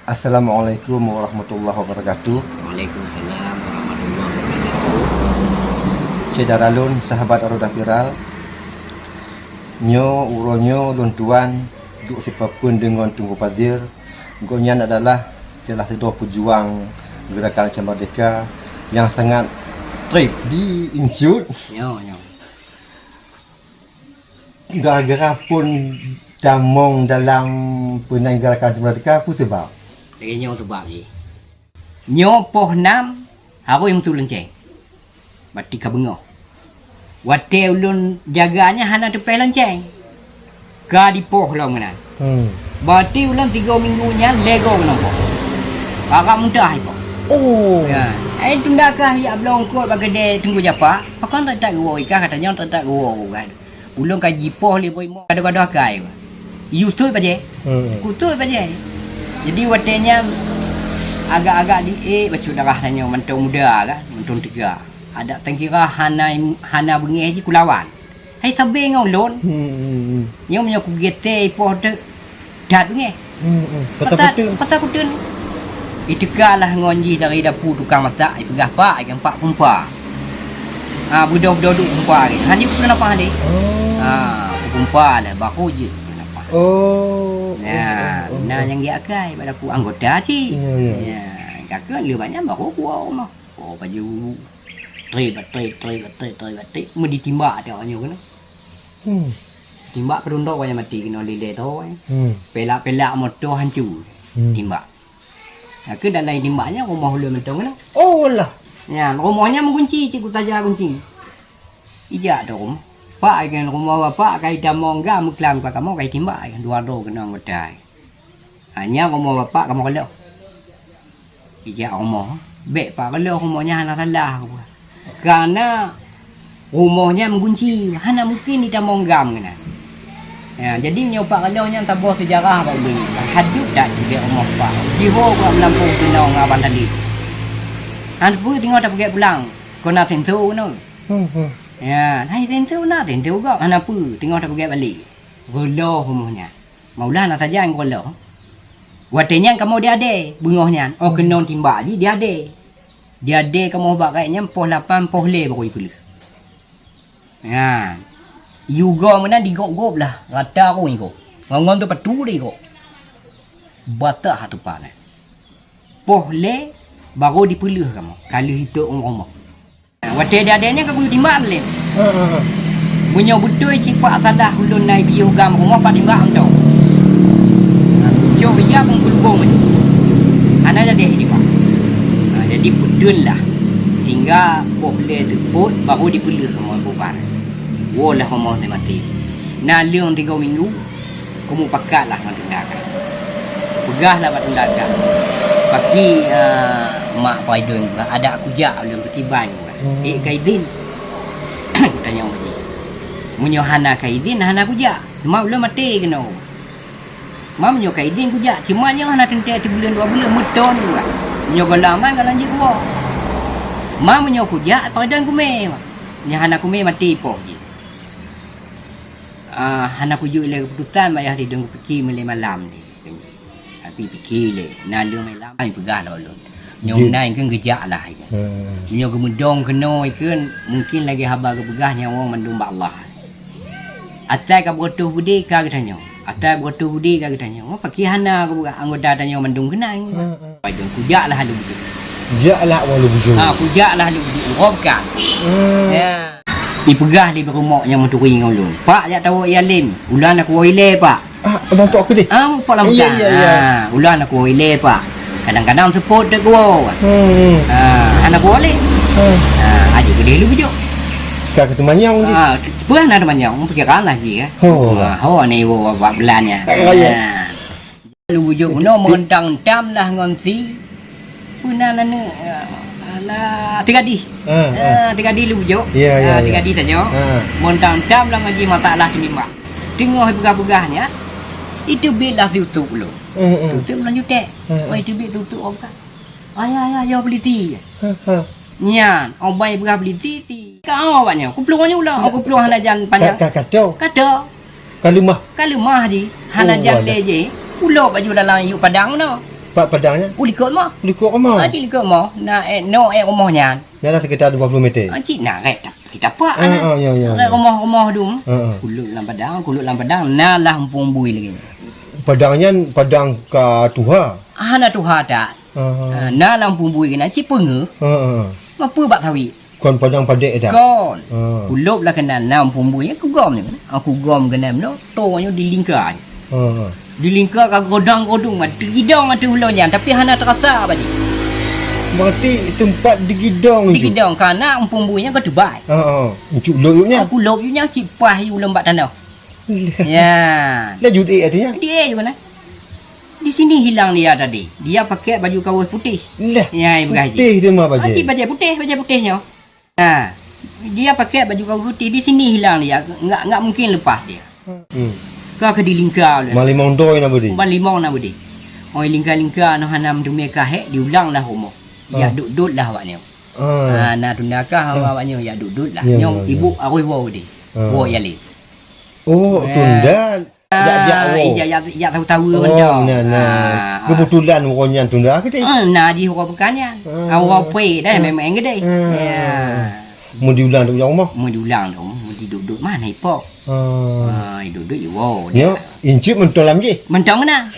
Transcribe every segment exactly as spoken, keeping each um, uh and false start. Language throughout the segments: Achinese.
Assalamualaikum warahmatullahi wabarakatuh. Waalaikumsalam warahmatullahi wabarakatuh. Syedara lôn, sahabat Roda Viral. Nyoe uroe nyoe lôn tuan duek sipapeuen deungon Teungku Fazil. Gobnyan adalah salah sidroe peujuang Gerakan Aceh Merdeka nyang sangat trép di incut. Nyoe, nyoe. Gara-gara phon tamong dalam peunan Gerakan Aceh Merdeka, peue sabab? Lagèe nyoe sabab jih. Nyoe poh nam harôh meusu lonceng. Bati ka beungoh. Watèe ulôn jaga nyan hana teupèh lonceng. Ka dipoh lom keunan. Hmm. Bati ulôn tiga minggu nyan lego keunoe poh. Kakak mudah ipoh. Oh. Ya. Ai tunda kah yak bloe eungkôt bak keudè Teungku Japa, pakon that-that geuwoe ikah, ka tanyong that-that geuwoe kan. Ulôn ka jipoh lé boh imoe gadoh-gadoh akai. Yusuf bajèe. Hmm. Kusuf bajèe. Jadi watèe nyan agak-agak diék bacut darah tanyoe mantong muda kan, mantong teuga. Adak tangkira hana, hana beungèh jih kulawan. Hai sabé ngon lôn. Hmm, hmm, hmm. Nyoe meunyoe kugeuté ipoh teuk, that beungèh. Hmm, hmm. Patah, patah kuteun. Patah kuteun. Iteuka lah ngon jih dari dapu tukang masak, ipeugah, "Pak," ikan, "pak kumpa." Ha, beudoh-beudoh duek kumpa lagi. Hana jeuet keuneuk nafah lé. Oh. Ha, kumpa lah, baru jeuet keuneuk nafah. Oh, oh, oh, oh. Nah, na nyang geuakai bak dapu anggota cit. Ya, ya. Ya, ka keuh lheueh banyak baru kuwoe rumoh. Oh, baju. Trép, trép, trép, trép, trép, trép. Meuditimbak teuh awak nyoe keunoe. Hmm. Timbak keurundok awak nyan maté keunoe lilée tho, eh. Hmm. Pelak-pelak moto hanco. Hmm. Timbak. Ka keuh dalam timbak nyan rumoh ulôn mantong keunoe. Oh, alah. Nyan, rumoh nyan meugunci, cit kutaja gunci. Ijak teuh rumoh. Pak, nyan rumoh bapak, ka itamong gam, meuklam ka kamoe, ka itimbak, nyan dua droe keunoe anggota. Ha, nyan rumoh bapak kamoe reuloh. Ijak rumoh, bèk pat reuloh rumoh nyan hana salah, ka peugah. Karena rumoh nyan meugunci, hana mungken itamong gam keunan. Ya, jadi meunyoe pat reuloh nyan saboh seujarah bak ulôn. Hadeup that cubit rumoh pat. Jiho bak meulampôh keunoe ngon Abang Talib. Han peue teungoh tapeugèt pulang, kon na sensor keunoe. Hmm, hmm. Ya, hai sensor na, sensor gob hana peue, teungoh tapeugèt balek. Reuloh rumoh nyan. Maula na sajan ngon lôn. Watèe nyan kamoe di Adé, beungoh nyan, oh keunoe timbak jih di Adé. Di Adé kamoe bak rakyat nyan poh lapan, poh lhèe baru ipeuleuh. Nyan. Yugo meunan digop-gop lah, rata rhueng igob. Ngon-ngon teupatu lé igob. Batak hatupa nyan. Poh lhèe baru dipeuleuh kamoe, ka lheueh itôp rumoh-rumoh. Watèe di Adé nyan ka kuyue timbak lé. Ha, ha, ha. Meunyoe beutôi cit pat salah ulôn na ipiôh gam rumoh pat timbak mantong. Cok ija pun kulubong maju. Hana jadi timbak. Ha, jadi peuteun lah. Tinggai poh lhèe teupot baru dipeuleuh rumoh bubar. Woe lah rumoh teuh maté. Na leueng tiga minggu. Kumupakat lah ngon tunda kah. Peugah lah bak tunda kah. Paki, ah, mak Pak Idun, adak kujak ulôn peukiban. Hmm. Eh, ka idin. Kutanyong bak jih. Meunyoe hana ka idin, hana kujak. Cuma ulôn maté keunoe. Ma meunyoe ka idin kujak, cuma nyoe hana teuntèe sibuleuen dua buleuen, meuton juga. Meunyoe goh lom aman, goh lom jeuet kuwoe. Ma meunyoe kujak, Pak Idun kumè. Meunyoe hana kumè, maté poh jih. Ah, hana kujok ilèe keuputusan, bak yah sidong kupike meulé malam ni. Tapi pike lé, na lheueh malam, ai peugah lom lôn. Nyoe meunan keu geujak lah, ya. Hmm. Nyoe geumeudong keunoe ikeu, mungken lagèe haba geupeugah nyan mandum bak Allah. Asai ka beureutoh budi ka geutanyoe. Asai beureutoh budi ka geutanyoe. Pakri hana geupeugah anggota tanyoe mandum keunan. Hmm, hmm. Pajan kujak lah lôn budi. Jak lah awak lôn bujur. Ha, kujak lah lôn budi. Rob ka. Hmm. Ya. Ipeugah lé beurumok nyang meuturi ngon ulôn, "Pak, jak tawök i alem, ulôn hana kuwoe ilèe, Pak." Ah, abang Pak Kudeh? Ah, Pak Lam Iya, Butang. Iya, iya. Ah, ulôn hana kuwoe ilèe, Pak. Kadang-kadang seupôt teuk kuwoe. Hmm, hmm. Ah, hana kuwoe lé. Hmm. Ah, aju keudeh lôn bujok. Ka keuteumanyong jih. Ah, peue hana teumanyong, pikiran lah jih, eh. Ho. Ah, ho, ni wo bak bulan nyan. Tak raya. Ah. Lôn bujok bunoe meureuntam-reuntam lah ngon si, peue nan aneuk, alah, Teugadih. Ha, ha. Ah, Teugadih lôn bujok. Ya, ya, ya. Ah, Teugadih tanyoe. Ha. Meureuntam-reuntam lah ngon jih masalah teumimbak. Teungoh ipeugah-peugah nyan, iteubiet lah si Utup ulôn. Hmm, hmm. Si Utup lôn jutek. Hmm, hmm. Oh, iteubiet si Utup, oh, bukan. Ayah, ayah, ayah, polisi. Ha, ha. Nyan, obai beurah beli titi. Ka awak nyoe, kuplueng nyoe ulang, kuplueng hana jan panjang. Ka, ka, kato. Kato. Ka leumah. Ka leumah jih, hana jan lé jih. Ulok baju dalam yuk padang na. Pat padang nyan? U likot moh. Likot rumoh? Ah, cit likot moh. Na, eh, no, eh, rumoh nyan. Nyan lah sekitar dua puluh meter? Ah, cit na rek ta-, kita pak Ah, na. Ah, ya, ya, Rek ya. Rumoh-rumoh dum. Ah, ah. Kulot lam padang, kulot lam padang, na lah umpung bui lagi. Padang nyan padang ka tuha? Ah, na tuha tak? Ah, ah. Ah, na lah umpung bui kena, cit peungeuh. Ah, ah, ah. Mape bak sawit? Kon padang padek dah? Kon. Ha. Kulop lah keunan, na umpung bui, kugom nyoe. Ha, kugom keunan bloe, to nyoe dilingka. Ha, ha. Dilingka ka godang-godong, digidong ateueh ulo nyan, tapi hana terasa badi. Berarti tempat digidong tu? Digidong, karena umpung bui nyan ka teubai. Ha, ha. Encuk lop nyan? Ha, kulop nyan cit paih ulôn bak tanoh. Lah. Ya. Lah judek artinya? Judek je mana? Di sini hilang dia tadi. Dia pakai baju kawöh putih. Lah. Ya, ibu gaji. Putih tu mah baju. Ah, cit baju putih, baju putih nyoe. Ha. Dia pakai baju kawöh putih, di sini hilang dia. Enggak, enggak mungkin lepas dia. Hmm. Ka ke dilingka oleh. Malimong doi na budi. Malimong na budi. Oh, lingka-lingka noh hana meuteumé kahek, diulang lah rumoh. Ya, ah, dot-dot lah awak nyoe. Ah. Ha, na tunda kah awak nyoe, ya dot-dot lah. Ya, nyoe ya, ya. Ibu arui woe di. Ah. Woe ya le. Oh, tunda. Jak-jak woe. Ijak, jak, jak tahu-tahu macam. Oh, nah, nah. Ah, ah. Kebetulan woe nyan tunda ke, Cik? Ah, nah, di woe bukan nyan. Ah. Ah, woe pui dah, ah, memang gede. Ah. Ya. Mau diulang tu rumah? Mau diulang tu, mau diduduk mana ipok? Ah. Ah, duduk i woe. Nyo, incip mentol lam jih. Mentol mana?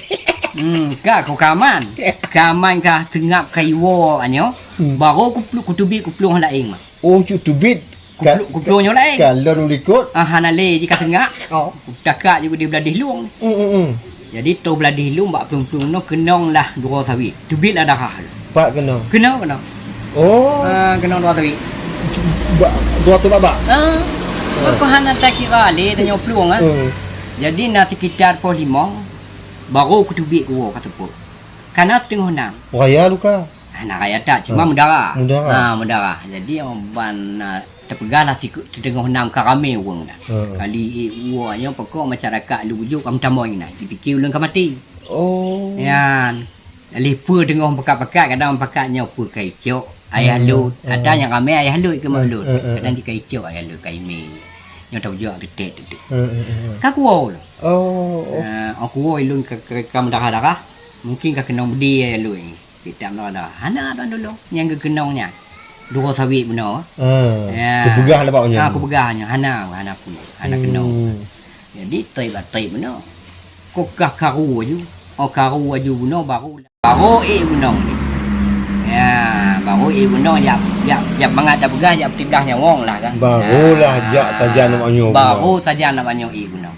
Hmm, ka ko kaman. Kaman ka sengap ka i woe anyo. Hmm. Baru kuplu-, kutubit kuplueng lain mah. Oh, cuk tubit. Ka-, kuplueng, kuplueng nyoe laén. Kalon u likot. Ah, hana lé jih ka seungak. Oh. Takak jih di bladih lueng. Hmm, hmm, hmm. Jadi, to bladih lueng bak plueng-plueng nyoe keunong lah duroe sawit. Teubiet lah darah. Pat keunong? Keunong, keunong. Oh. Ah, keunong duroe sawit. Ba-, duroe tu babak? Ah. Ah. Maka hana takira lé tanyoe plueng, ah. Hmm. Jadi, na sekitar poh limong, baru kuteubiet kuwoe ka seupôt. Kana teungoh nam. Raya luka? Hana raya that, cuma meudarah. Meudarah. Ha, meudarah. Jadi, ban, ah, teupeugah lah siku-, siteungoh nam ka ramé ureueng dah. Ha. Kali ék uwoe nyoe pokok masyarakat Lubujôk ka meutamong inan. Jipike ulôn ka maté. Oh. Nyan. Lheuh peue teungoh pakat-pakat, kadang pakat nyoe peue ka icok, ayah lôn. Ha. Ata nyang ramé ayah lôn keu meuh lôn. Ha, ha, ha. Kadang di ka icok ayah lôn, ka imé. Nyoe taujok teutek tu. Ha, ha, ha, ha. Ka kuwoe lôn. Oh, oh. Ah, oh kuwoe lôn ka, ka, ka meudarah-darah. Mungkin ka keunong beudé ayah lôn. Kitab nyoe dah. Hana tuan tulông. Nyang geukeunong nyan. Duroe sawit bunoe. Ah, ya. Kupeugah lah bak nyan. Ah, kupeugah nyan. Hana, hana pun. Hana keunong. Hmm. Jadi, trép bak trép bunoe. Kok kah karu aju. Oh, karu aju bunoe baru, baru ék bunoe. Ya, baru ék bunoe jak, jak, jak mangat tapeugah, jak peutiblah nyawöng lah kan. Barulah jak sajan awak nyoe bunoe. Baru sajan awak nyoe ék bunoe.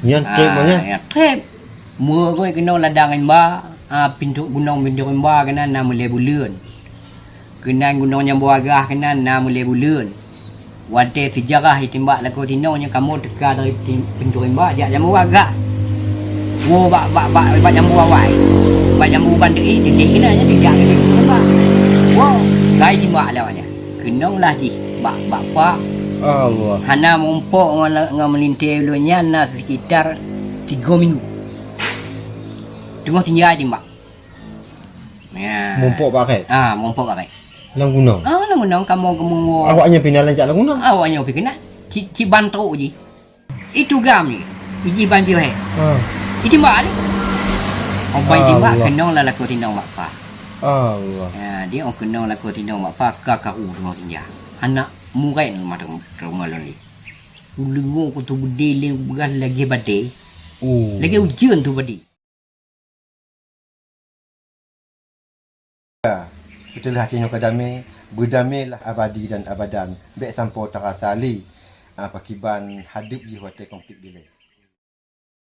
Nyan trép mah nyan? Ya, trép. Meureugoe keunong ladang rimba, ah, pintoe gunong pintoe rimba keunan na meulhèe buleuen. Keunan gunong nyang beuagah keunan na meulhèe buleuen. Watèe seujarah jitimbak lakoe tinoe nyang kamoe teuka dari pin-, pintoe rimba jak jambu agah. Woe bak, bak, bak, bak jambu awai. Bak jambu bandeuet, eh, teuntèe keunan nyan teuka dari pintoe rimba. Woe, kai timbak lé awak nyan. Keunong lah jih bak, bak pak. Allah. Hana mumpok ngon, ngon meulintèe ulôn nyan na sekitar tiga minggu. Teungoh tinggai timbak. Ya. Mumpok bak rek? Ah, mumpok bak rek. Lam gunong? Ah, lam gunong, kamoe geumeung woe. Awak nyan pih na jak lam gunong? Awak nyan pih keunan. Ci, ci ban trok jih. Itu gam jih. Ijih ban piôh hèk. Ha. Itimbak lé. Oh, ban itimbak, Allah. Keunong lah lakoe tinong bak pa. Allah. Ya, dia oh keunong lakoe tinong bak pa, ka karu teungoh tinggai. Aneuk murit rumah, rumah lôn ni. Ulèe ku tu beudé lé beurah lagèe badé. Oh. Lagèe ujeuen tu badé. Seuteulah cit nyoe ka damé, beudamé lah abadi dan abadan, bèk sampoe tarasa lé, ah, pakiban hadeup jih watèe konflik dilèe.